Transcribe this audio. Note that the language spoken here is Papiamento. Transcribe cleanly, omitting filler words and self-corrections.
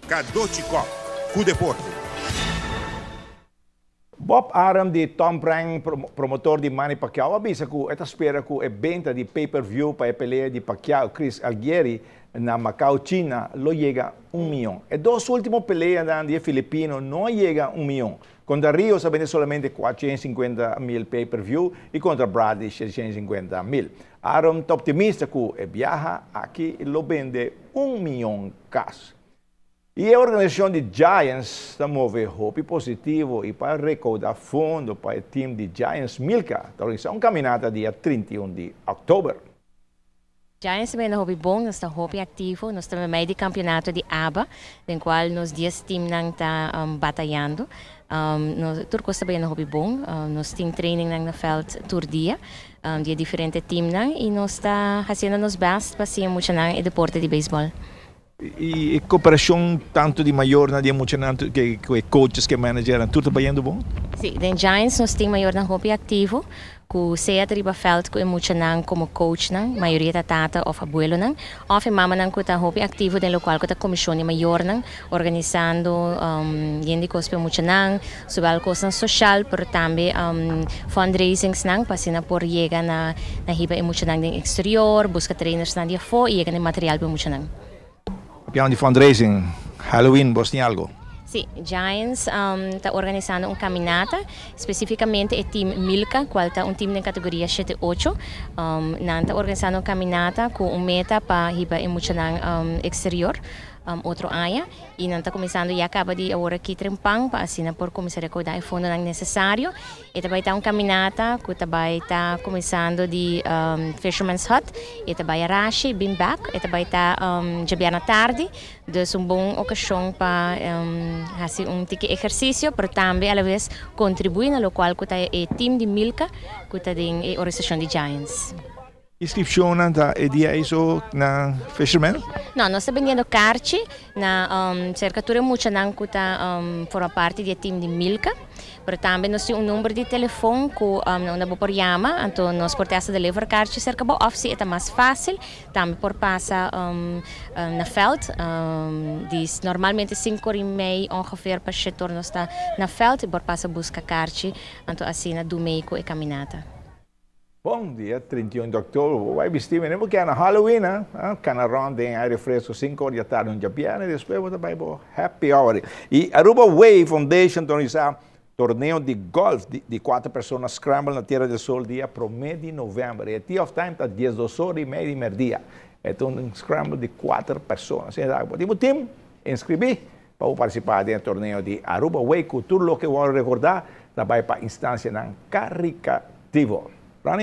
Cadochi Kock cu deporte. Bob Arum di Top Rank, promotor di Manny Pacquiao, a bisa cu e ta spera cu e benta di pay-per-view pa e pelea di Pacquiao Chris Algieri na Macau, China, lo yega 1 miyon. E dos ultimo pelea di filipino no a yega 1 miyon. Contra Rios a bende solamente 450 mil pay-per-view y contra Bradley 650 mil. Arum ta optimista cu e biaha aki lo bende 1 miyon cas. Y e organisacion di Giants ta move hopi positivo y pa recauda fondo pa e team di Giants Milka, ta organisa un caminata dia 31 di october. Giants ta hopi bon, nos ta hopi activo, nos ta den e campeonato di ABA, den cual nos 10 teamnan ta batayando. Nos tur cos ta hopi bon, nos tin training na veld tur dia, di diferente teamnan y nos ta haciendo nos best pa siña muchanan e deporte di baseball. E cooperacion tanto di mayornan di muchanan cu coaches cu manager, tur ta bayendo bon? Si, den Giants nos tin mayornan hopi activo, cu sea riba veld cu muchanan como coachnan, mayoria ta tata of abuelonan, of mamanan cu ta hopi activo den locual cu ta comision di mayornan, organisando hende cos pa muchanan, zowel cosnan social, pero tambe fundraisings nan, pa asina por yega na hiba e muchanan den exterior, busca trainers nan di afo y yega na material pa muchanan. Piano di fundraising, Halloween, boso tin algo? Si, Giants ta organisando un caminata, specificamente e team Milka, cual ta un team den categoria 7-8. Nan ta organisando un caminata cu un meta pa hiba e muchanan exterior otro aña y nan ta cuminsando ya caba di awor aki trempan pa asina por cuminsa recauda e fondo necesario. Y tambe ta un caminata cu tambe ta cuminsando di Fisherman's Hut y tambe Arashi, bin back, y tambe ta diabierna tardi, dus un bon ocasion pa haci un tiki ehercicio, pero tambe a la vez contribui na locual cu ta e team di Milka, cu ta e organisacion di Giants. Inscripcion ta e dia ey na Fisherman? No, nos ta bendiendo carchi na cerca tur muchanan cu ta forma parti di e team di Milka, pero tambe nos tin un number di telefon cu unda bo por yama, anto nos por hasta deliver carchi cerca bo of si ta mas facil, tambe por pasa na veld, di normalmente 5:30 ongeveer pa 7 nos ta na veld, por pasa busca carchi, anto asina do mee cu e caminata. Bon, dia 31 di october, bay bisti, ne? Pasobra na Halloween, eh? Cana rond den aire fresco, 5 or di atardi, un diabierna, y despues bo bay pa happy hour. Y Aruba Way Foundation ta organisa torneo di golf di cuater persona Scramble na Tierra del Sol dia 1 di november. E tee off time ta 12 or y mey di merdia. E un scramble di cuater persona. Asina, bo team, inscribi pa participa den torneo di Aruba Way, cu tur loke bo a recorda, tambe pa instancianan caritativo.